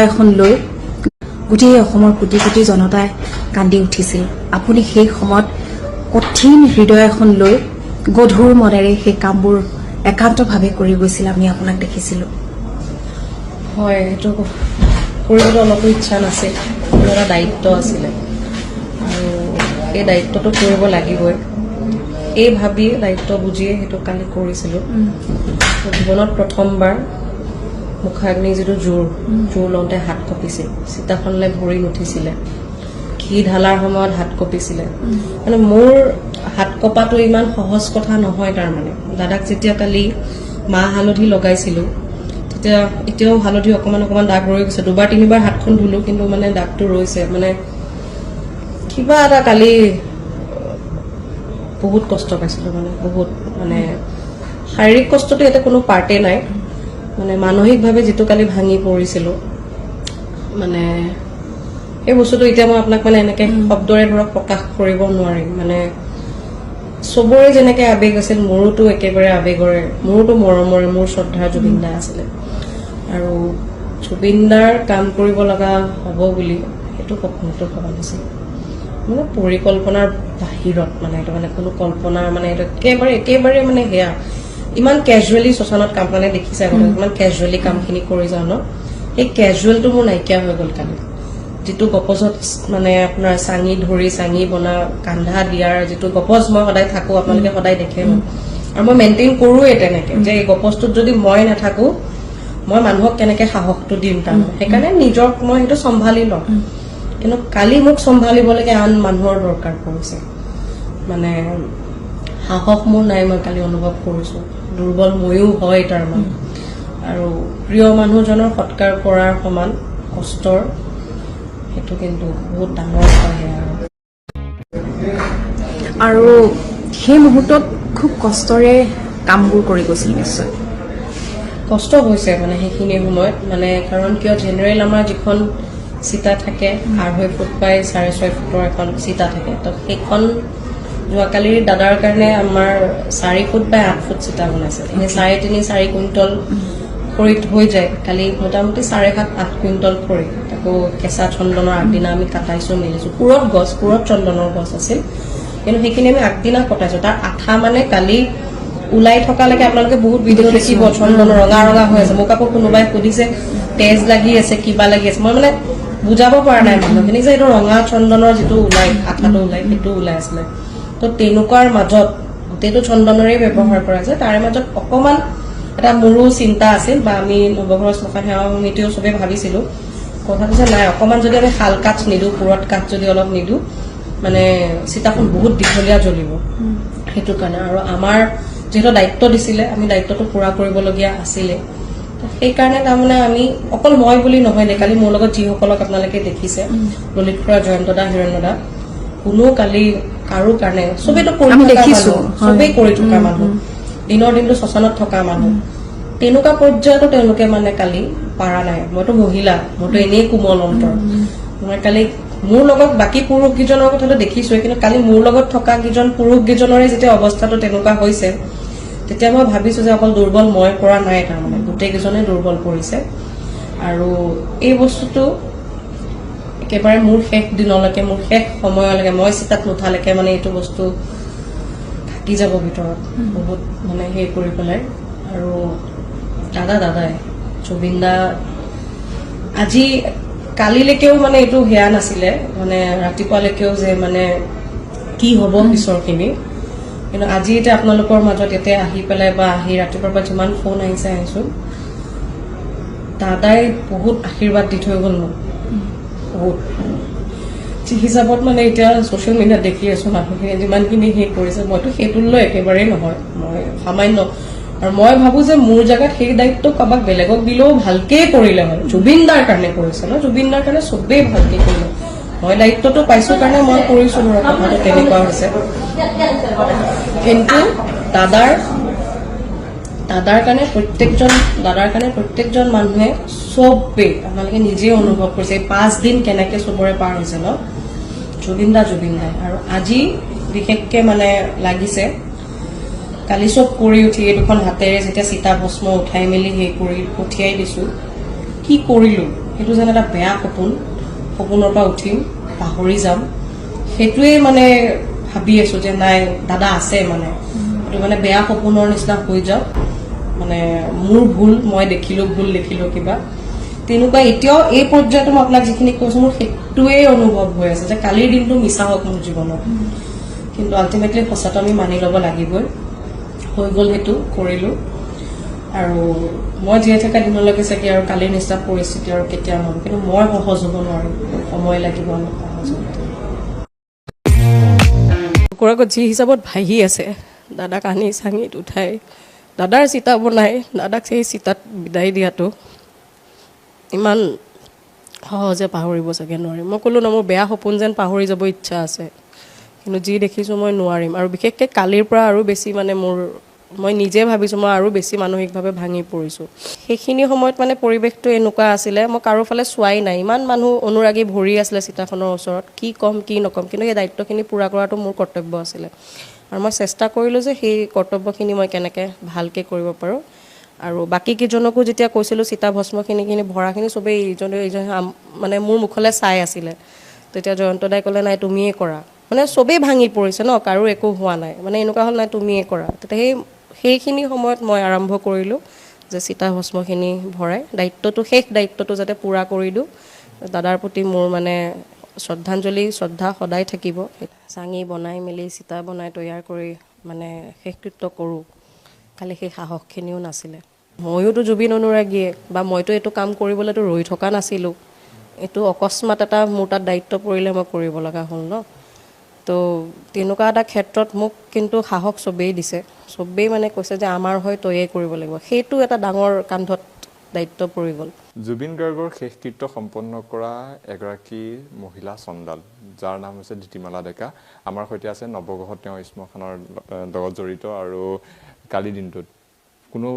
এখন লৈ গোটেই অসমৰ কোটি কোটি জনতাই কান্দি উঠিছিল। আপুনি সেই সময়ত কঠিন হৃদয় এখন লৈ গধুৰ মনেৰে সেই কামবোৰ একান্তভাৱে কৰি গৈছিল, আমি আপোনাক দেখিছিলোঁ। হয়, সেইটো কৰিবলৈ অলপো ইচ্ছা নাছিল। মোৰ এটা দায়িত্ব আছিলে আৰু সেই দায়িত্বটো কৰিব লাগিবই। এই ভাবিয়ে, দায়িত্ব বুজিয়ে সেইটো কালি কৰিছিলোঁ। জীৱনত প্ৰথমবাৰ মুখাগ্নি যিটো জোৰ লওঁতে হাত কঁপিছিল, চিতাখনলৈ ভৰি নুঠিছিলে, ঘি ঢালাৰ সময়ত হাত কঁপিছিলে। মানে মোৰ হাত কঁপাটো ইমান সহজ কথা নহয়। তাৰমানে দাদাক যেতিয়া কালি মাহ হালধি লগাইছিলোঁ, তেতিয়া এতিয়াও হালধি অকণমান অকণমান দাগ ৰৈ গৈছে। দুবাৰ তিনিবাৰ হাতখন ধুলো, কিন্তু মানে দাগটো ৰৈছে। মানে কিবা এটা কালি বহুত কষ্ট পাইছিলোঁ, মানে বহুত, মানে শাৰীৰিক কষ্টটো ইয়াতে কোনো পাৰ্টেই নাই, মানে মানসিকভাৱে যিটো কালি ভাঙি পৰিছিলোঁ, মানে সেই বস্তুটো এতিয়া মই আপোনাক মানে এনেকে শব্দৰে ধৰক প্ৰকাশ কৰিব নোৱাৰিম। মানে চবৰে যেনেকে আৱেগ আছিল, মোৰোতো একেবাৰে আৱেগৰে, মোৰোতো মৰমৰে, মোৰ শ্ৰদ্ধাৰ জুবিন দা আছিলে। আৰু জুবিন দাৰ কাম কৰিব লগা হ'ব বুলি সেইটো সপোনটো ভবা নাছিলোঁ। মানে পৰিকল্পনাৰ বাহিৰত, মানে এইটো মানে কোনো কল্পনাৰ, মানে এইটো একেবাৰে একেবাৰে মানে সেয়া ইমান কেজুৱেলি শ্মশানত কাম, মানে দেখিছে আগতে ইমান কেজুৱেলি কামখিনি কৰি যাওঁ ন, সেই কেজুৱেলটো মোৰ নাইকিয়া হৈ গ'ল কালি। যিটো গপজত মানে আপোনাৰ চাঙি ধৰি চাঙি বনা কান্ধা দিয়াৰ যিটো গপজ মই সদায় থাকো, আপোনালোকে সদায় দেখে মোক আৰু মই মেইনটেইন কৰোৱেই তেনেকে যে এই গপজটোত যদি মই নাথাকো, মই মানুহক কেনেকে সাহসটো দিম? তাৰমানে সেইকাৰণে নিজক মই সেইটো চম্ভালি লওঁ। কিন্তু কালি মোক চম্ভালিবলৈকে আন মানুহৰ দৰকাৰ পৰিছে। মানে সাহস মোৰ নাই, মই কালি অনুভৱ কৰিছো। দুৰ্বল ময়ো হয় তাৰমানে। আৰু প্ৰিয় মানুহজনৰ সৎকাৰ কৰাৰ সমান কষ্টৰ সেইটো কিন্তু বহুত ডাঙৰ এটা সেয়া আৰু। আৰু সেই মুহূৰ্তত খুব কষ্টৰে কামবোৰ কৰি গৈছিল নিশ্চয়? কষ্ট হৈছে মানে সেইখিনি সময়ত, মানে কাৰণ কিয়, জেনেৰেল আমাৰ যিখন চিতা থাকে, 2.5 ফুট বাই 6.5 ফুটৰ এখন চিতা থাকে। তো সেইখন যোৱাকালিৰ দাদাৰ কাৰণে আমাৰ 4 ফুট বাই 8 ফুট চিতা বনাইছে। সেই 3.5-4 কুইণ্টল খৰিত হৈ যায়। কালি মোটামুটি 7.5-8 কুইণ্টল খৰি, তাকো কেঁচা চন্দনৰ আগদিনা আমি কাটাইছোঁ মেলিছোঁ। পুৰত গছ, পুৰত চন্দনৰ গছ আছিল, কিন্তু সেইখিনি আমি আগদিনা কটাইছোঁ। তাৰ আঠা মানে কালি ওলাই থকালৈকে আপোনালোকে বহুত ভিডিঅ' দেখিব, চন্দনৰ ৰঙা ৰঙা হৈ আছে। মোক আকৌ কোনোবাই সুধিছে তেজ লাগি আছে, কিবা লাগি আছে। মই মানে বুজাব পৰা নাই মানুহখিনিক যে এইটো ৰঙা চন্দনৰ যিটো ওলাই, আঠাটো ওলাই, সেইটো ওলাই আছিলে। তো তেনেকুৱাৰ মাজত গোটেইটো চন্দনৰে ব্যৱহাৰ কৰা যায়। তাৰে মাজত অকমান এটা মোৰো চিন্তা আছিল বা আমি নৱগ্ৰহ শ্মশান সেৱা সমিতিও চবেই ভাবিছিলো কথাটো যে নাই, অকমান যদি আমি শাল কাঠ নিদিওঁ, পুৰত কাঠ যদি অলপ নিদিওঁ, মানে চিতাখন বহুত দীঘলীয়া জ্বলিব। সেইটো কাৰণে আৰু আমাৰ যিহেতু দায়িত্ব দিছিলে, আমি দায়িত্বটো পূৰা কৰিবলগীয়া আছিলে। সেইকাৰণে তাৰমানে আমি, অকল মই বুলি নহয় দেই, কালি মোৰ লগত যিসকলক আপোনালোকে দেখিছে, ললিত খুৰা, জয়ন্ত দা, হিৰণ্য দা, কোনো কালি কাৰো কাৰণে, চবেইতো কৰি আমি থকা দেখিছো, মানুহ, হয়। চবেই কৰি থকা মানুহ, দিনৰ দিনটো শ্মশানত থকা মানুহ, তেনেকুৱা পৰ্যায়তো তেওঁলোকে মানে কালি পাৰা নাই। মইতো মহিলা, মইতো এনেই কোমল অন্তৰ। মই কালি মোৰ লগত বাকী পুৰুষ কেইজনৰ কথাটো দেখিছোৱে, কিন্তু কালি মোৰ লগত থকা কেইজন পুৰুষ কেইজনৰে যেতিয়া অৱস্থাটো তেনেকুৱা হৈছে, তেতিয়া মই ভাবিছো যে অকল দুৰ্বল মই পৰা নাই, তাৰমানে গোটেই কেইজনে দুৰ্বল পৰিছে। আৰু এই বস্তুটো একেবাৰে মোৰ শেষ দিনলৈকে, মোৰ শেষ সময়লৈকে, মই চিতাত নুঠালৈকে মানে এইটো বস্তু থাকি যাব ভিতৰত বহুত, মানে সেই কৰি পেলাই। আৰু দাদা, দাদাই জুবিন দা আজি কালিলৈকেও মানে এইটো সেয়া নাছিলে, মানে ৰাতিপুৱালৈকেও যে মানে কি হ'ব পিছৰখিনি। কিন্তু আজি এতিয়া আপোনালোকৰ মাজত ইয়াতে আহি পেলাই বা আহি ৰাতিপুৱাৰ পৰা যিমান ফোন আহিছে আহিছোঁ, দাদাই বহুত আশীৰ্বাদ দি থৈ গ'ল মোক বহুত। যি হিচাপত মানে এতিয়া ছ'চিয়েল মিডিয়াত দেখি আছো, মানুহখিনিয়ে যিমানখিনি সেই কৰিছে, মইতো সেইটোলৈ একেবাৰেই নহয়, মই সামান্য। আৰু মই ভাবো যে মোৰ জেগাত সেই দায়িত্ব কাৰোবাক বেলেগক দিলেও ভালকেই কৰিলে হয়। জুবিন দাৰ কাৰণে কৰিছে ন, জুবিন দাৰ কাৰণে চবেই ভালকে কৰিলে। মই দায়িত্বটো পাইছো কাৰণে মই কৰিছো, ধৰক কথাটো তেনেকুৱা হৈছে। কিন্তু দাদাৰ কাৰণে প্ৰত্যেকজন, দাদাৰ কাৰণে প্ৰত্যেকজন মানুহে, চবেই, আপোনালোকে নিজেই অনুভৱ কৰিছে এই 5 দিন কেনেকে চবৰে পাৰ হৈছে ন। জুবিন দা জুবিন দাই। আৰু আজি বিশেষকে মানে লাগিছে, কালি চব কৰি উঠি এই দুখন হাতেৰে যেতিয়া চিতা ভস্ম উঠাই মেলি সেই কৰি পঠিয়াই দিছো, কি কৰিলো সেইটো যেন এটা বেয়া সপোন, সপোনৰ পৰা উঠিম, পাহৰি যাম, সেইটোৱেই মানে ভাবি আছো যে নাই, দাদা আছে, মানে সেইটো মানে বেয়া সপোনৰ নিচিনা হৈ যাওক, মানে মোৰ ভুল, মই দেখিলো, ভুল দেখিলো কিবা তেনেকুৱা। এতিয়াও এই পৰ্যায়তো মই আপোনাক যিখিনি কৈছো, মোৰ সেইটোৱেই অনুভৱ হৈ আছে যে কালিৰ দিনটো মিছা হওক মোৰ জীৱনত। কিন্তু আল্টিমেটলি সঁচাটো আমি মানি ল'ব লাগিবই। হৈ গ'ল, সেইটো কৰিলো। আৰু মই জীয়াই থকা দিনলৈকে চাগে আৰু কালিৰ নিচিনা পৰিস্থিতি আৰু কেতিয়াও নহ'ব। কিন্তু মই সহজ হ'ব নোৱাৰিম, সময় লাগিব অলপ সহজ হ'বলৈ। চকুৰ আগত যি হিচাপত ভাহি আছে, দাদাক আনি চাঙিত উঠাই দাদাৰ চিতা বনাই দাদাক সেই চিতাত বিদায় দিয়াটো ইমান সহজে পাহৰিব চাগে নোৱাৰিম। মই ক'লো ন, মোৰ বেয়া সপোন যেন পাহৰি যাব ইচ্ছা আছে, কিন্তু যি দেখিছোঁ মই নোৱাৰিম। আৰু বিশেষকৈ কালিৰ পৰা আৰু বেছি মানে মোৰ, মই নিজে ভাবিছোঁ, মই আৰু বেছি মানসিকভাৱে ভাঙি পৰিছোঁ। সেইখিনি সময়ত মানে পৰিৱেশটো এনেকুৱা আছিলে, মই কাৰো ফালে চোৱাই নাই। ইমান মানুহ অনুৰাগী ভৰি আছিলে চিতাখনৰ ওচৰত, কি ক'ম কি নক'ম। কিন্তু সেই দায়িত্বখিনি পূৰা কৰাটো মোৰ কৰ্তব্য আছিলে আৰু মই চেষ্টা কৰিলোঁ যে সেই কৰ্তব্যখিনি মই কেনেকৈ ভালকৈ কৰিব পাৰোঁ। আৰু বাকী কেইজনকো যেতিয়া কৈছিলোঁ চিতা ভস্মখিনি ভৰাখিনি, চবেই ইজনে ইজনে মানে মোৰ মুখলৈ চাই আছিলে। তেতিয়া জয়ন্ত দাই ক'লে, নাই, তুমিয়ে কৰা। মানে চবেই ভাঙি পৰিছে ন, কাৰো একো হোৱা নাই, মানে এনেকুৱা হ'ল, নাই, তুমিয়ে কৰা। তেতিয়া সেইখিনি সময়ত মই আৰম্ভ কৰিলোঁ যে চিতা ভস্মখিনি ভৰাই দায়িত্বটো, শেষ দায়িত্বটো যাতে পূৰা কৰি দিওঁ। দাদাৰ প্ৰতি মোৰ মানে শ্ৰদ্ধাঞ্জলি, শ্ৰদ্ধা সদায় থাকিব। চাঙি বনাই মেলি চিতা বনাই তৈয়াৰ কৰি মানে শেষকৃত্য কৰোঁ, খালি সেই সাহসখিনিও নাছিলে। ময়োতো জুবিন অনুৰাগীয়ে, বা মইতো এইটো কাম কৰিবলৈতো ৰৈ থকা নাছিলোঁ। এইটো অকস্মাত এটা মোৰ তাত দায়িত্ব পৰিলে, মই কৰিব লগা হ'ল ন। তো তেনেকুৱা এটা ক্ষেত্ৰত মোক কিন্তু সাহস চবেই দিছে। চবেই মানে কৈছে যে আমাৰ হয় তয়ে কৰিব লাগিব। সেইটো এটা ডাঙৰ কান্ধত দায়িত্ব পৰি গ'ল। জুবিন গাৰ্গৰ শেষকৃত্য সম্পন্ন কৰা এগৰাকী মহিলা চণ্ডাল, যাৰ নাম হৈছে ধীতিমালা ডেকা, আমাৰ সৈতে আছে। নৱগ্ৰহত তেওঁ শ্মশানৰ লগত জড়িত। আৰু কালি দিনটোত কোনো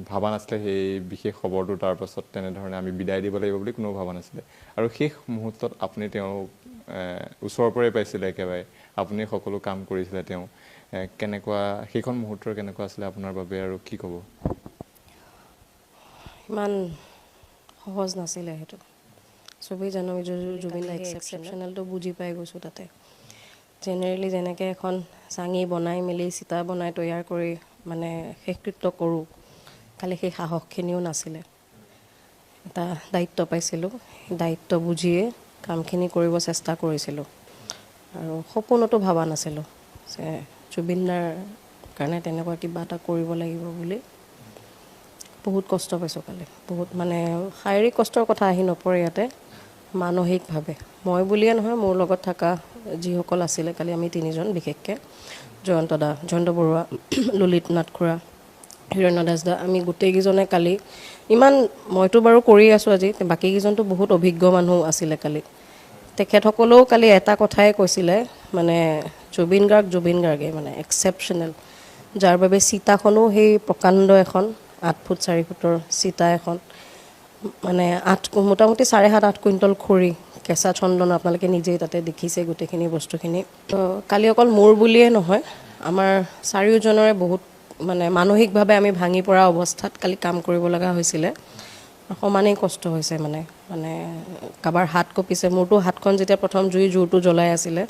ভবা নাছিলে সেই বিশেষ খবৰটো, তাৰ পাছত তেনেধৰণে আমি বিদায় দিব লাগিব বুলি কোনেও ভবা নাছিলে। আৰু শেষ মুহূৰ্তত আপুনি তেওঁক ওচৰৰ পৰাই পাইছিলে একেবাৰে, আপুনি সকলো কাম কৰিছিলে। তেওঁ কেনেকুৱা, সেইখন মুহূৰ্তৰ কেনেকুৱা আছিলে আপোনাৰ বাবে আৰু কি ক'ব? ইমান সহজ নাছিলে সেইটো, চবেই জানো জুবিন দা এক্সেপশ্যনেলটো বুজি পাই গৈছোঁ তাতে। জেনেৰেলি যেনেকৈ এখন চাঙি বনাই মেলি চিতা বনাই তৈয়াৰ কৰি মানে শেষকৃত্য কৰোঁ, খালি সেই সাহসখিনিও নাছিলে। এটা দায়িত্ব পাইছিলোঁ, সেই দায়িত্ব বুজিয়ে কামখিনি কৰিব চেষ্টা কৰিছিলোঁ। আৰু সপোনতো ভবা নাছিলোঁ যে জুবিন দাৰ কাৰণে তেনেকুৱা কিবা এটা কৰিব লাগিব বুলি। বহুত কষ্ট পাইছোঁ কালি, বহুত, মানে শাৰীৰিক কষ্টৰ কথা আহি নপৰে ইয়াতে, মানসিকভাৱে। মই বুলিয়ে নহয়, মোৰ লগত থকা যিসকল আছিলে কালি, আমি তিনিজন বিশেষকৈ, জয়ন্ত দা, জয়ন্ত বৰুৱা, ললিত নাথ খুৰা, হিৰণ্য দাস দা, আমি গোটেইকেইজনে কালি ইমান, মইতো বাৰু কৰি আছোঁ আজি, বাকীকেইজনতো বহুত অভিজ্ঞ মানুহ আছিলে কালি। তেখেতসকলেও কালি এটা কথাই কৈছিলে, মানে জুবিন গাৰ্গ জুবিন গাৰ্গে, মানে এক্সেপশ্যনেল, যাৰ বাবে চিতাখনো সেই প্ৰকাণ্ড এখন 8 ফুট 4 ফুটৰ চিতা এখন, মানে মোটামুটি 7.5-8 কুইণ্টল খৰি, কেঁচা চন্দন, আপোনালোকে নিজেই তাতে দেখিছে গোটেইখিনি বস্তুখিনি। তো কালি অকল মোৰ বুলিয়ে নহয়, আমাৰ চাৰিওজনৰে বহুত মানে মানসিকভাৱে আমি ভাঙি পৰা অৱস্থাত কালি কাম কৰিব লগা হৈছিলে। সমানেই কষ্ট হৈছে। মানে মানে কাৰোবাৰ হাত কঁপিছে, মোৰতো হাতখন যেতিয়া প্ৰথম জুই জোৰটো জ্বলাই আছিলে,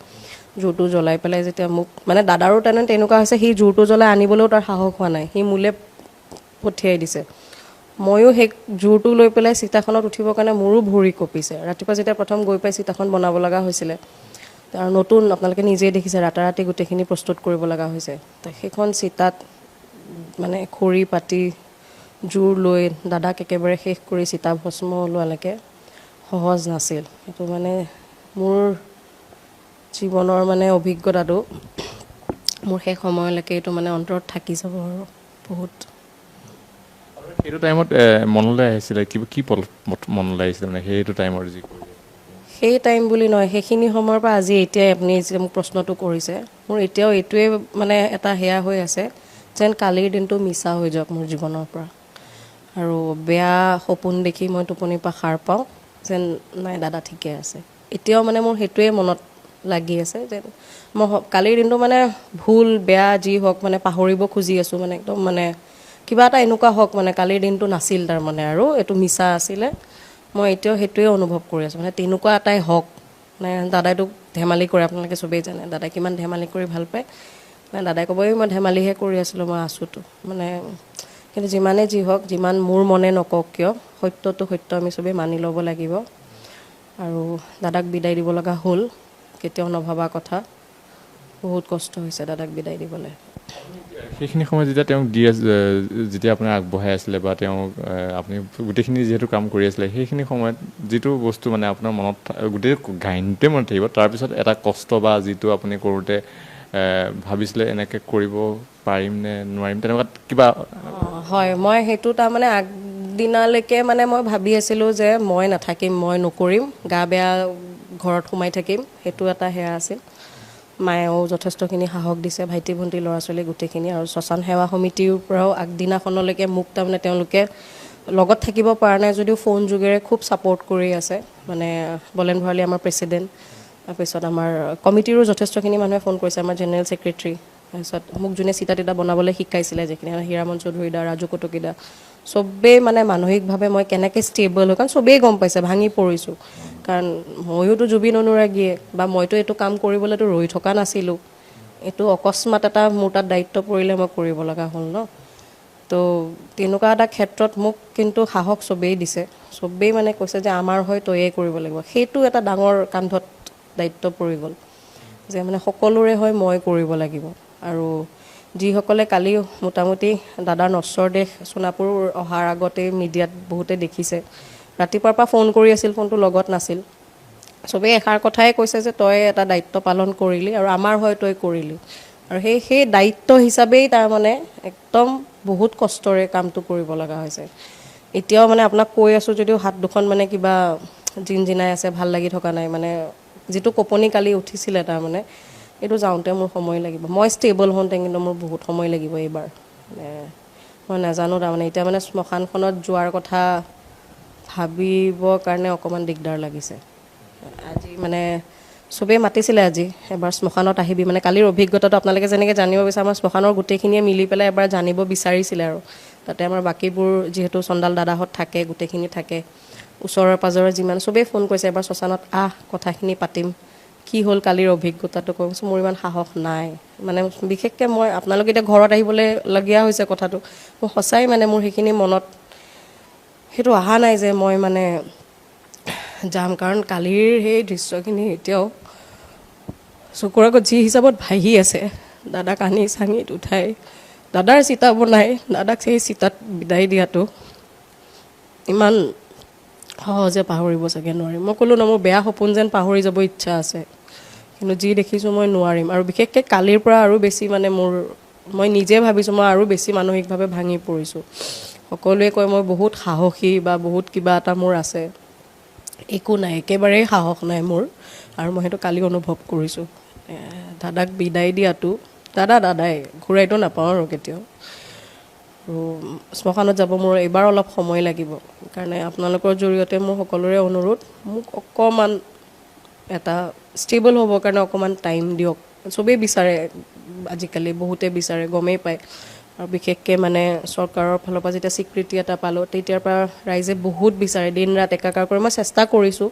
জোৰটো জ্বলাই পেলাই যেতিয়া মোক মানে দাদাৰো তেনেকুৱা হৈছে, সি জোৰটো জ্বলাই আনিবলৈও তাৰ সাহস হোৱা নাই, সি মোলৈ পঠিয়াই দিছে। ময়ো সেই জোৰটো লৈ পেলাই চিতাখনত উঠিবৰ কাৰণে মোৰো ভৰি কঁপিছে। ৰাতিপুৱা যেতিয়া প্ৰথম গৈ পাই চিতাখন বনাব লগা হৈছিলে, আৰু নতুন, আপোনালোকে নিজেই দেখিছে, ৰাতাৰাতি গোটেইখিনি প্ৰস্তুত কৰিব লগা হৈছে। তো সেইখন চিতাত মানে খৰি পাতি জোৰ লৈ দাদাক একেবাৰে শেষ কৰি চিতা ভস্ম ওলোৱালৈকে সহজ নাছিল। সেইটো মানে মোৰ জীৱনৰ মানে অভিজ্ঞতাটো মোৰ শেষ সময়লৈকে এইটো মানে অন্তৰত থাকি যাব আৰু বহুত। সেইটো টাইমত মনলৈ আহিছিলে কি কি পল মনলৈ আহিছিলে, মানে সেইটো টাইমৰ যি কৰিলে? সেই টাইম বুলি নহয়, সেইখিনি সময়ৰ পৰা আজি এতিয়াই আপুনি যে মোক প্ৰশ্নটো কৰিছে, মোৰ এতিয়াও এইটোৱে মানে এটা সেয়া হৈ আছে যেন কালিৰ দিনটো মিছা হৈ যাওক মোৰ জীৱনৰ পৰা আৰু বেয়া সপোন দেখি মই টোপনিৰ পৰা সাৰ পাওঁ যেন নাই, দাদা ঠিকে আছে। এতিয়াও মানে মোৰ সেইটোৱে মনত লাগি আছে যেন মই কালিৰ দিনটো মানে ভুল বেয়া যি হওক, মানে পাহৰিব খুজি আছোঁ, মানে একদম মানে কিবা এটা এনেকুৱা হওক, মানে কালিৰ দিনটো নাছিল তাৰমানে আৰু এইটো মিছা আছিলে। মই এতিয়াও সেইটোৱে অনুভৱ কৰি আছোঁ। মানে তেনেকুৱা এটাই হওক, মানে দাদাইতো ধেমালি কৰে, আপোনালোকে চবেই জানে দাদাই কিমান ধেমালি কৰি ভাল পায়। মানে দাদাই ক'ব এই মই ধেমালিহে কৰি আছিলোঁ, মই আছোঁতো। মানে কিন্তু যিমানে যি হওক, যিমান মোৰ মনে নকওক কিয়, সত্যটো সত্য, আমি চবেই মানি ল'ব লাগিব। আৰু দাদাক বিদায় দিব লগা হ'ল, কেতিয়াও নভবা কথা। বহুত কষ্ট হৈছে দাদাক বিদায় দিবলৈ। সেইখিনি সময়ত যেতিয়া তেওঁক দি যেতিয়া আপোনাৰ আগবঢ়াই আছিলে বা তেওঁক আপুনি গোটেইখিনি যিহেতু কাম কৰি আছিলে, সেইখিনি সময়ত যিটো বস্তু মানে আপোনাৰ মনত গোটেই কাহিনীটোৱে মনত থাকিব, তাৰপিছত এটা কষ্ট বা যিটো আপুনি কৰোঁতে ভাবিছিলে এনেকৈ কৰিব পাৰিম নে নোৱাৰিম, তেনেকুৱা কিবা? হয়, মই সেইটো তাৰমানে আগদিনালৈকে মানে মই ভাবি আছিলোঁ যে মই নাথাকিম, মই নকৰিম, গা বেয়া, ঘৰত সোমাই থাকিম, সেইটো এটা সেয়া আছিল। মায়েও যথেষ্টখিনি সাহস দিছে, ভাইটি ভণ্টি ল'ৰা ছোৱালী গোটেইখিনি। আৰু শ্মশান সেৱা সমিতিৰ পৰাও আগদিনাখনলৈকে মোক তাৰমানে তেওঁলোকে লগত থাকিব পৰা নাই যদিও ফোন যোগেৰে খুব ছাপৰ্ট কৰি আছে। মানে বলেন ভৰালী আমাৰ প্ৰেচিডেণ্ট, তাৰপিছত আমাৰ কমিটিৰো যথেষ্টখিনি মানুহে ফোন কৰিছে, আমাৰ জেনেৰেল ছেক্ৰেটেৰী, তাৰপিছত মোক যোনে চিতা তিতা বনাবলৈ শিকাইছিলে, যিখিনি হীৰামন চৌধুৰী দা, ৰাজু কটকী দা, চবেই মানে মানসিকভাৱে মই কেনেকৈ ষ্টেবল হয়, কাৰণ চবেই গম পাইছে ভাঙি পৰিছোঁ। কাৰণ ময়োতো জুবিন অনুৰাগীয়ে, বা মইতো এইটো কাম কৰিবলৈতো ৰৈ থকা নাছিলোঁ, এইটো অকস্মাত এটা মোৰ তাত দায়িত্ব পৰিলে মই কৰিব লগা হ'ল ন। তো তেনেকুৱা এটা ক্ষেত্ৰত মোক কিন্তু সাহস চবেই দিছে, চবেই মানে কৈছে যে আমাৰ হৈ তয়ে কৰিব লাগিব। সেইটো এটা ডাঙৰ কান্ধত দায়িত্ব পৰি গ'ল যে মানে সকলোৰে হৈ মই কৰিব লাগিব। আৰু যিসকলে কালি মোটামুটি দাদাৰ নশ্বৰ দেশ সোণাপুৰ অহাৰ আগতেই মিডিয়াত বহুতে দেখিছে, ৰাতিপুৱাৰ পৰা ফোন কৰি আছিল, ফোনটো লগত নাছিল, চবেই এষাৰ কথাই কৈছে যে তই এটা দায়িত্ব পালন কৰিলি আৰু আমাৰ হৈ তই কৰিলি। আৰু সেই দায়িত্ব হিচাপেই তাৰমানে একদম বহুত কষ্টৰে কামটো কৰিব লগা হৈছে। এতিয়াও মানে আপোনাক কৈ আছোঁ যদিও হাত দুখন মানে কিবা জিনজিনাই আছে, ভাল লাগি থকা নাই। মানে যিটো কঁপনি কালি উঠিছিলে তাৰমানে, এইটো যাওঁতে মোৰ সময় লাগিব, মই ষ্টেবল হওঁতে কিন্তু মোৰ বহুত সময় লাগিব এইবাৰ। মানে মই নাজানো তাৰমানে এতিয়া মানে শ্মশানখনত যোৱাৰ কথা ভাবিবৰ কাৰণে অকণমান দিগদাৰ লাগিছে। আজি মানে চবেই মাতিছিলে আজি এবাৰ শ্মশানত আহিবি, মানে কালিৰ অভিজ্ঞতাটো আপোনালোকে যেনেকৈ জানিব বিচাৰে, আমাৰ শ্মশানৰ গোটেইখিনিয়ে মিলি পেলাই এবাৰ জানিব বিচাৰিছিলে। আৰু তাতে আমাৰ বাকীবোৰ যিহেতু চন্দাল দাদাহঁত থাকে, গোটেইখিনি থাকে, ওচৰৰ পাজৰে যিমান চবেই ফোন কৰিছে এবাৰ শ্মশানত আহ, কথাখিনি পাতিম, কি হ'ল কালিৰ অভিজ্ঞতাটো কৈছোঁ। মোৰ ইমান সাহস নাই, মানে বিশেষকৈ মই আপোনালোকে এতিয়া ঘৰত আহিবলৈ লগীয়া হৈছে কথাটো, মোৰ সঁচাই মানে মোৰ সেইখিনি মনত সেইটো অহা নাই যে মই মানে যাম, কাৰণ কালিৰ সেই দৃশ্যখিনি এতিয়াও চকুৰ আগত যি হিচাপত ভাহি আছে। দাদাক আনি চাঙিত উঠাই দাদাৰ চিতা বনাই দাদাক সেই চিতাত বিদায় দিয়াটো ইমান সহজে পাহৰিব চাগে নোৱাৰিম। মই ক'লোঁ ন, মোৰ বেয়া সপোন যেন পাহৰি যাব ইচ্ছা আছে, কিন্তু যি দেখিছোঁ মই নোৱাৰিম। আৰু বিশেষকৈ কালিৰ পৰা আৰু বেছি মানে মোৰ, মই নিজে ভাবিছোঁ মই আৰু বেছি মানসিকভাৱে ভাঙি পৰিছোঁ। সকলোৱে কয় মই বহুত সাহসী বা বহুত কিবা এটা মোৰ আছে, একো নাই, একেবাৰেই সাহস নাই মোৰ। আৰু মই সেইটো কালি অনুভৱ কৰিছোঁ। দাদাক বিদায় দিয়াটো, দাদা দাদাই ঘূৰাইতো নাপাওঁ আৰু কেতিয়াও। আৰু শ্মশানত যাব মোৰ এইবাৰ অলপ সময় লাগিব, কাৰণে আপোনালোকৰ জৰিয়তে মোৰ সকলোৰে অনুৰোধ, মোক অকণমান এটা ষ্টেবল হ'বৰ কাৰণে অকণমান টাইম দিয়ক। চবেই বিচাৰে আজিকালি, বহুতে বিচাৰে, গমেই পায়। আৰু বিশেষকৈ মানে চৰকাৰৰ ফালৰ পৰা যেতিয়া স্বীকৃতি এটা পালোঁ, তেতিয়াৰ পৰা ৰাইজে বহুত বিচাৰে, দিন ৰাত একাকাৰ কৰি মই চেষ্টা কৰিছোঁ।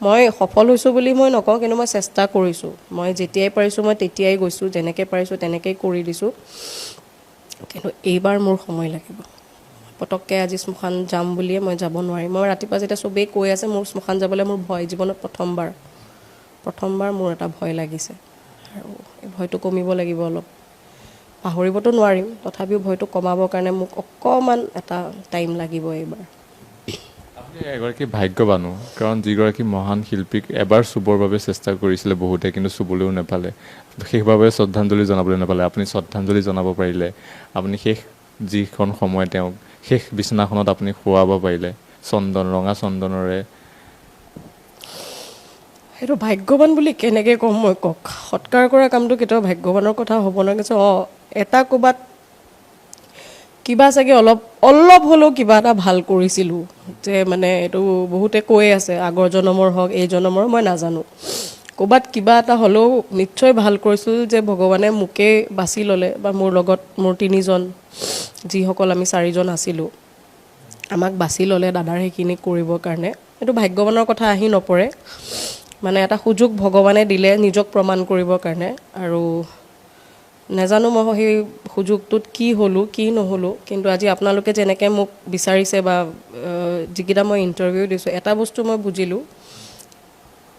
মই সফল হৈছোঁ বুলি মই নকওঁ, কিন্তু মই চেষ্টা কৰিছোঁ। মই যেতিয়াই পাৰিছোঁ মই তেতিয়াই গৈছোঁ, যেনেকৈ পাৰিছোঁ তেনেকেই কৰি দিছোঁ। কিন্তু এইবাৰ মোৰ সময় লাগিব। পটককৈ আজি শ্মশান যাম বুলিয়ে মই যাব নোৱাৰিম। মই ৰাতিপুৱা যেতিয়া চবেই কৈ আছে মোৰ শ্মশান যাবলৈ মোৰ ভয়, জীৱনত প্ৰথমবাৰ মোৰ এটা ভয় লাগিছে। আৰু এই ভয়টো কমিব লাগিব অলপ, পাহৰিবতো নোৱাৰিম, তথাপিও ভয়টো কমাবৰ কাৰণে মোক অকণমান এটা টাইম লাগিব এইবাৰ। আপুনি এগৰাকী ভাগ্যৱানো, কাৰণ যিগৰাকী মহান শিল্পীক এবাৰ চুবৰ বাবে চেষ্টা কৰিছিলে বহুতে, কিন্তু চুবলৈও নাপালে, শেষবাবে শ্ৰদ্ধাঞ্জলি জনাবলৈ নাপালে, আপুনি শ্ৰদ্ধাঞ্জলি জনাব পাৰিলে। আপুনি শেষ যিখন সময় তেওঁক শেষ বিচনাখনত আপুনি শুৱাব পাৰিলে চন্দন, ৰঙা চন্দনেৰে। সেইটো ভাগ্যৱান বুলি কেনেকৈ ক'ম মই কওক? সৎকাৰ কৰা কামটো কেতিয়াও ভাগ্যৱানৰ কথা হ'ব নোৱাৰে। অঁ, এটা ক'ৰবাত কিবা চাগে অলপ অলপ হ'লেও কিবা এটা ভাল কৰিছিলোঁ যে, মানে এইটো বহুতে কৈয়ে আছে, আগৰ জনমৰ হওক এই জনমৰ, মই নাজানো, ক'ৰবাত কিবা এটা হ'লেও নিশ্চয় ভাল কৰিছিলোঁ যে ভগৱানে মোকেই বাছি ল'লে, বা মোৰ লগত মোৰ তিনিজন যিসকল আমি চাৰিজন আছিলোঁ, আমাক বাছি ল'লে দাদাৰ সেইখিনি কৰিবৰ কাৰণে। এইটো ভাগ্যৱানৰ কথা আহি নপৰে। মানে এটা সুযোগ ভগৱানে দিলে নিজক প্ৰমাণ কৰিবৰ কাৰণে, আৰু নাজানো মই সেই সুযোগটোত কি হ'লোঁ কি নহ'লোঁ, কিন্তু আজি আপোনালোকে যেনেকৈ মোক বিচাৰিছে বা যিকেইটা মই ইণ্টাৰভিউ দিছোঁ, এটা বস্তু মই বুজিলোঁ,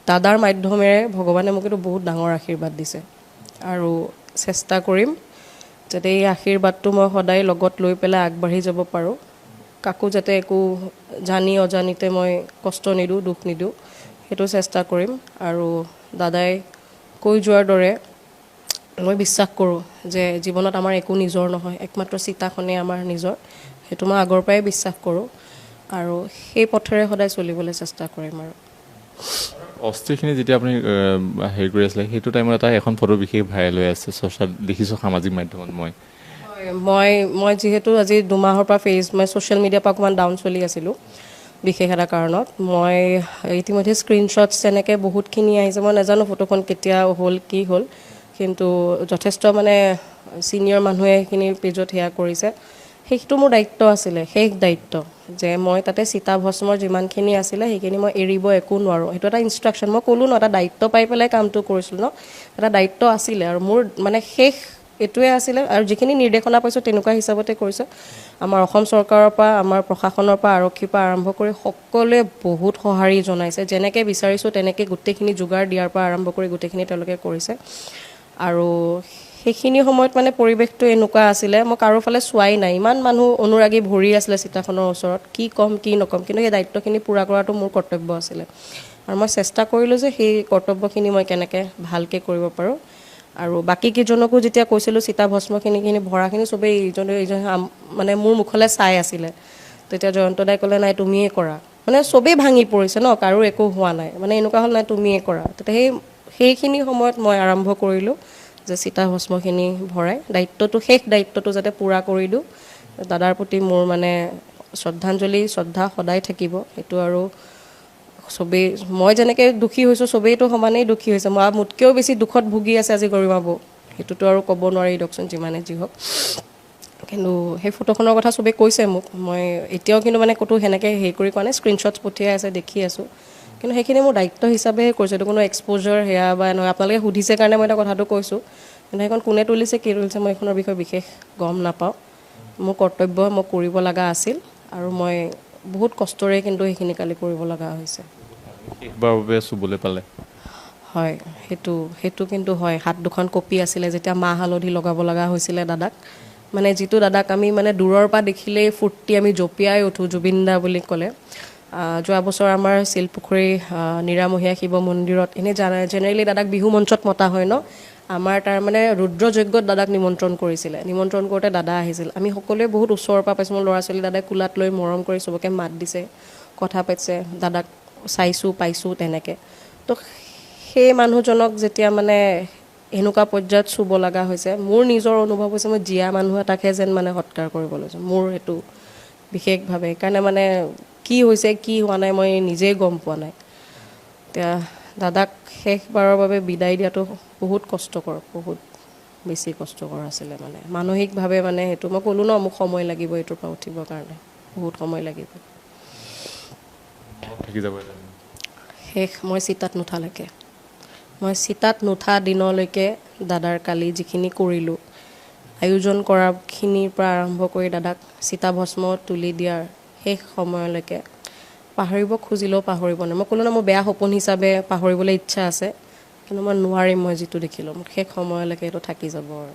দাদাৰ মাধ্যমেৰে ভগৱানে মোক এইটো বহুত ডাঙৰ আশীৰ্বাদ দিছে, আৰু চেষ্টা কৰিম যাতে এই আশীৰ্বাদটো মই সদায় লগত লৈ পেলাই আগবাঢ়ি যাব পাৰোঁ, কাকো যাতে একো জানি অজানিতে মই কষ্ট নিদিওঁ, দুখ নিদিওঁ, সেইটো চেষ্টা কৰিম। আৰু দাদাই কৈ যোৱাৰ দৰে মই বিশ্বাস কৰোঁ যে জীৱনত আমাৰ একো নিজৰ নহয়, একমাত্ৰ চিতাখনেই আমাৰ নিজৰ, সেইটো মই আগৰ পৰাই বিশ্বাস কৰোঁ, আৰু সেই পথেৰে সদায় চলিবলৈ চেষ্টা কৰিম। আৰু অস্থিখিনি যেতিয়া আপুনি হেৰি কৰি আছিলে সেইটো টাইমত এটা এখন ফটো বিশেষ ভাইৰেল হৈ আছে, ছ'চিয়েল দেখিছোঁ সামাজিক মাধ্যমত। মই মই মই যিহেতু আজি 2 মাহৰ পৰা মই ছ'চিয়েল মিডিয়াৰ পৰা অকণমান ডাউন চলি আছিলোঁ বিশেষ এটা কাৰণত, মই ইতিমধ্যে স্ক্ৰীনশ্বটছ তেনেকৈ বহুতখিনি আহিছে। মই নাজানো ফটোখন কেতিয়া হ'ল কি হ'ল, কিন্তু যথেষ্ট মানে ছিনিয়ৰ মানুহে সেইখিনি পেজত সেয়া কৰিছে। সেইটো মোৰ দায়িত্ব আছিলে, শেষ দায়িত্ব যে মই তাতে চিতা ভস্মৰ যিমানখিনি আছিলে সেইখিনি মই এৰিব একো নোৱাৰোঁ। সেইটো এটা ইনষ্ট্ৰাকশ্যন, মই ক'লোঁ ন, এটা দায়িত্ব পাই পেলাই কামটো কৰিছিলোঁ ন, এটা দায়িত্ব আছিলে, আৰু মোৰ মানে শেষ এইটোৱে আছিলে, আৰু যিখিনি নিৰ্দেশনা পাইছোঁ তেনেকুৱা হিচাপতে কৰিছোঁ। আমাৰ অসম চৰকাৰৰ পৰা, আমাৰ প্ৰশাসনৰ পৰা, আৰক্ষীৰ পৰা আৰম্ভ কৰি সকলোৱে বহুত সঁহাৰি জনাইছে, যেনেকৈ বিচাৰিছোঁ তেনেকৈ গোটেইখিনি যোগাৰ দিয়াৰ পৰা আৰম্ভ কৰি গোটেইখিনি তেওঁলোকে কৰিছে। আৰু সেইখিনি সময়ত মানে পৰিৱেশটো এনেকুৱা আছিলে, মই কাৰো ফালে চোৱাই নাই, ইমান মানুহ অনুৰাগী ভৰি আছিলে চিতাখনৰ ওচৰত, কি ক'ম কি নক'ম, কিন্তু সেই দায়িত্বখিনি পূৰা কৰাটো মোৰ কৰ্তব্য আছিলে, আৰু মই চেষ্টা কৰিলোঁ যে সেই কৰ্তব্যখিনি মই কেনেকৈ ভালকৈ কৰিব পাৰোঁ। আৰু বাকী কেইজনকো যেতিয়া কৈছিলোঁ চিতা ভস্মখিনি ভৰাখিনি, চবেই ইজনে ইজনে মানে মোৰ মুখলৈ চাই আছিলে। তেতিয়া জয়ন্ত দাই ক'লে, নাই তুমিয়ে কৰা, মানে চবেই ভাঙি পৰিছে ন, কাৰো একো হোৱা নাই, মানে এনেকুৱা হ'ল নাই তুমিয়ে কৰা। তেতিয়া সেইখিনি সময়ত মই আৰম্ভ কৰিলোঁ যে চিতা ভস্মখিনি ভৰাই দায়িত্বটো, শেষ দায়িত্বটো যাতে পূৰা কৰি দিওঁ। দাদাৰ প্ৰতি মোৰ মানে শ্ৰদ্ধাঞ্জলি, শ্ৰদ্ধা সদায় থাকিব সেইটো। আৰু চবেই, মই যেনেকৈ দুখী হৈছোঁ, চবেইতো সমানেই দুখী হৈছে, মই মোতকৈও বেছি দুখত ভুগি আছে আজি গৰিমা বৌ, সেইটোতো আৰু ক'ব নোৱাৰি দিয়কচোন, যিমানে যি হওক। কিন্তু সেই ফটোখনৰ কথা চবেই কৈছে মোক, মই এতিয়াও কিন্তু মানে ক'তো সেনেকৈ হেৰি কৰি কোৱা নাই, স্ক্ৰীনশ্বটছ পঠিয়াই আছে, দেখি আছোঁ, কিন্তু সেইখিনি মোৰ দায়িত্ব হিচাপেহে কৰিছোঁ, এইটো কোনো এক্সপ'জাৰ সেয়া বা নহয়। আপোনালোকে সুধিছে কাৰণে মই এটা কথাটো কৈছোঁ, কিন্তু সেইখন কোনে তুলিছে কি তুলিছে মই এইখনৰ বিষয়ে বিশেষ গম নাপাওঁ। মোৰ কৰ্তব্য মই কৰিব লগা আছিল, আৰু মই বহুত কষ্টৰে কিন্তু সেইখিনি কালি কৰিব লগা হৈছে। শেষবাৰৰ বাবে চুবলৈ পালে? হয়, সেইটো কিন্তু হয়, হাত দুখন কঁপি আছিলে যেতিয়া মাহ হালধি লগাব লগা হৈছিলে দাদাক। মানে যিটো দাদাক আমি মানে দূৰৰ পৰা দেখিলেই ফূৰ্তি আমি জঁপিয়াই উঠোঁ জুবিন দা বুলি ক'লে। যোৱা বছৰ আমাৰ শিলপুখুৰী নিৰামহীয়া শিৱ মন্দিৰত এনেই জেনেৰেলি দাদাক বিহু মঞ্চত মতা হয় ন, আমাৰ তাৰমানে ৰুদ্ৰ যজ্ঞত দাদাক নিমন্ত্ৰণ কৰিছিলে। নিমন্ত্ৰণ কৰোঁতে দাদা আহিছিল, আমি সকলোৱে বহুত ওচৰৰ পৰা পাইছোঁ। মোৰ ল'ৰা ছোৱালী দাদাই কোলাত লৈ মৰম কৰি চবকে মাত দিছে, কথা পাতিছে, দাদাক চাইছোঁ পাইছোঁ তেনেকৈ। তো সেই মানুহজনক যেতিয়া মানে এনেকুৱা পৰ্যায়ত চুব লগা হৈছে, মোৰ নিজৰ অনুভৱ হৈছে মই জীয়া মানুহ এটাকহে যেন মানে সৎকাৰ কৰিব লৈছোঁ। মোৰ সেইটো বিশেষভাৱে সেইকাৰণে মানে কি হৈছে কি হোৱা নাই মই নিজেই গম পোৱা নাই। এতিয়া দাদাক শেষবাৰৰ বাবে বিদায় দিয়াটো বহুত কষ্টকৰ, বহুত বেছি কষ্টকৰ আছিলে মানে মানসিকভাৱে। মানে সেইটো মই ক'লোঁ ন, মোক সময় লাগিব এইটোৰ পৰা উঠিবৰ কাৰণে, বহুত সময় লাগিব। থাকি যাব এটা। শেষ মই চিতাত নুঠালৈকে, মই চিতাত নুঠা দিনলৈকে দাদাৰ কালি যিখিনি কৰিলোঁ, আয়োজন কৰাখিনিৰ পৰা আৰম্ভ কৰি দাদাক চিতাভস্ম তুলি দিয়াৰ শেষ সময়লৈকে পাহৰিব খুজিলেও পাহৰিব নোৱাৰিম। মই ক'লোঁ ন, মোৰ বেয়া সপোন হিচাপে পাহৰিবলৈ ইচ্ছা আছে, কিন্তু মই নোৱাৰিম। মই যিটো দেখিলোঁ, মোক শেষ সময়লৈকে এইটো থাকি যাব। আৰু